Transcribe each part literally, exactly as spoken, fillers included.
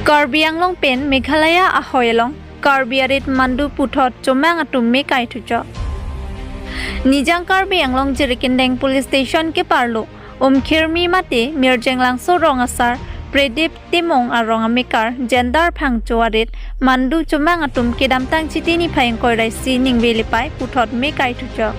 Karbi Anglong pen Meghalaya ahoi along Karbi arit mandu puthot chomang atum me kaithuchok. Nijang Karbi Anglong Jirikindeng Police Station keparlo Umkhirmi mate Mirjeng Langso rong asar Pradip Timung arong amekar Jendar Phangcho arit mandu chomang atum kedamtang Chiti niphai ingkoi ra isi ningve lepai puthot me kaithuchok.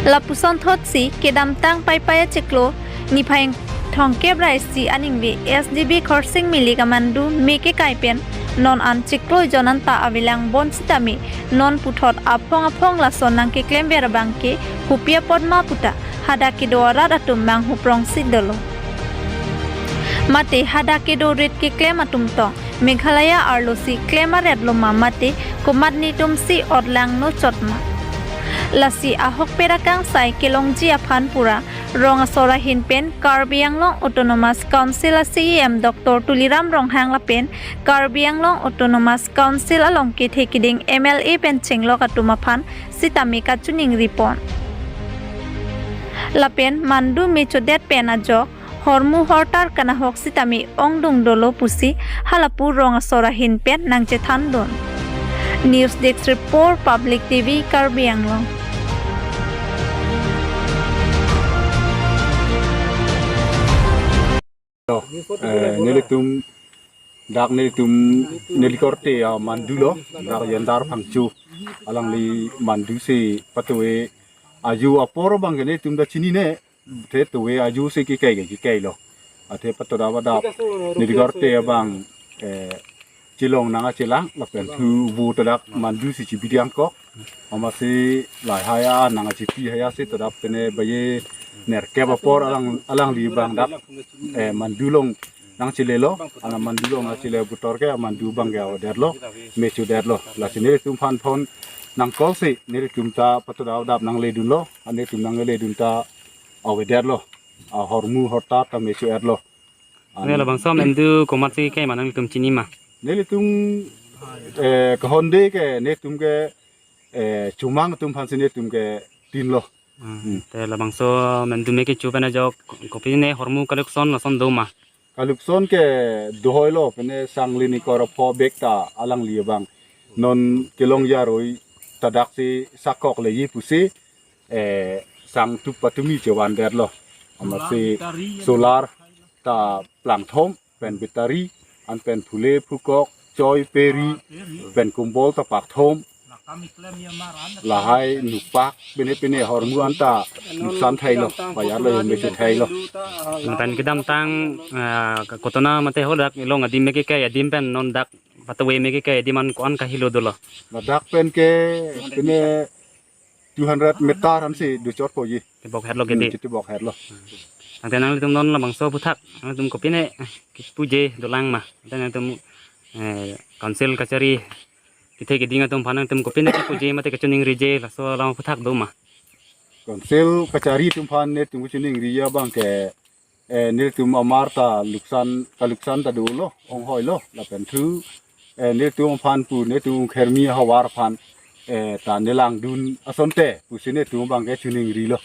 Lapuson thotsi kedamtang Paipai achiklo niphai thomkep ra isi aningve S D B Khorsing Milik amandu me kekai pen non an chiklo jon anta avelang bonsitame non puthot aphong aphong lason nangkeklemver abangke kopi apot ma puta hadak kedo arat atum manghuprongsi dolo. Mate hadak kedo rit keklem atum tong Meghalaya arlosi klem aretlo ma mate komat netumsi otlangno chot ma. Lasi ahokpet akangsai kelongji aphan pura rong asor ahin pen Karbi Anglong Autonomous Council a C E M Doctor Tuliram Ronghang lapen Karbi Anglong Autonomous Council along kethe keding M L A pen chenglok atum aphan sitame kachiningri pon. Lapen mandu me chodet pen ajok hormu hortar kanahok sitame ongdung dolo pusi halapu rong asor ahin pen nangchethandun. News Desk Report, Public T V, Karbi Anglong. Eh, nelitum dak nelitum neli korte amandu lo, dak Jendar Phangcho alangli mandusi patuwe aju apor abangke nelitum ta chinine, te tuwe ajusi kekai ke kekailo. Athe patodap adap neli korte abang, eh, chelong nangkachelang lapen thu vo ta dak mandusi chibidi angkok. Amatsi lahai an nangkachipi hai asi todap pene baye nerkep apor alang alangli abang dak, eh, mandu along nangchelelo, ana mandu along nangchele butor ke mandu abangke avedetlo, me chodetlo. Lasi nelitum aphan phone nangcall si nelitum ta patodap adap nangledunlo, nelitum nangledun ta avedetlo. Ahormu hortar ta me cho-etlo. Ne labangso amandu komatsi kekai ma nangtum chini ma? Nelitum, eh, kahonde ke netum ke, eh, chomang atum aphansi netum kethinlo. Hmm. Hmm. Te labangso amandu me kecho pen ajok kopine hormu kalukson lason do ma? Kalukson ke dohoilo, pene sang lini kor pho bek ta alangli abang non kelongji aroi ta daksi sakok leji pusi, eh, sang tup patumi chevandetlo. Amatsi solar ta plangthom pen battery, an pen phule phukok, choi peri, pen kumbol ta pakthom. Lahai nupak pine pine hormu anta nuksan thailo, bayar lo yang besi thailo. Pen kedamtang, eh, kotona mate ho dak ilong adim me kekai adim pen non dak patuwe me kekai adim an ko-an kahelo dolo? Ladak pen ke pine two hundred meter ansi dochotpo ji. Tebok herlo gede. Hmm, tebok herlo. Tangte nanglitum non labangso aphuthak nangtum kopine, eh, kipuje dolang ma? Tangte nangtum, eh, council kachari kethe keding atum aphan nangtum kopine kipuje mate kachiningriji laso alam aphuthak do ma? Council kachari atum aphan netum kachiningriji abangke, eh, netum amar ta luksan, kaluksan ta dolo, onghoilo, lapen thu, eh, netum aphan pu, netum Khermi havar aphan, eh, ta nelangdun asonte pusi netum abangke chiningrilo.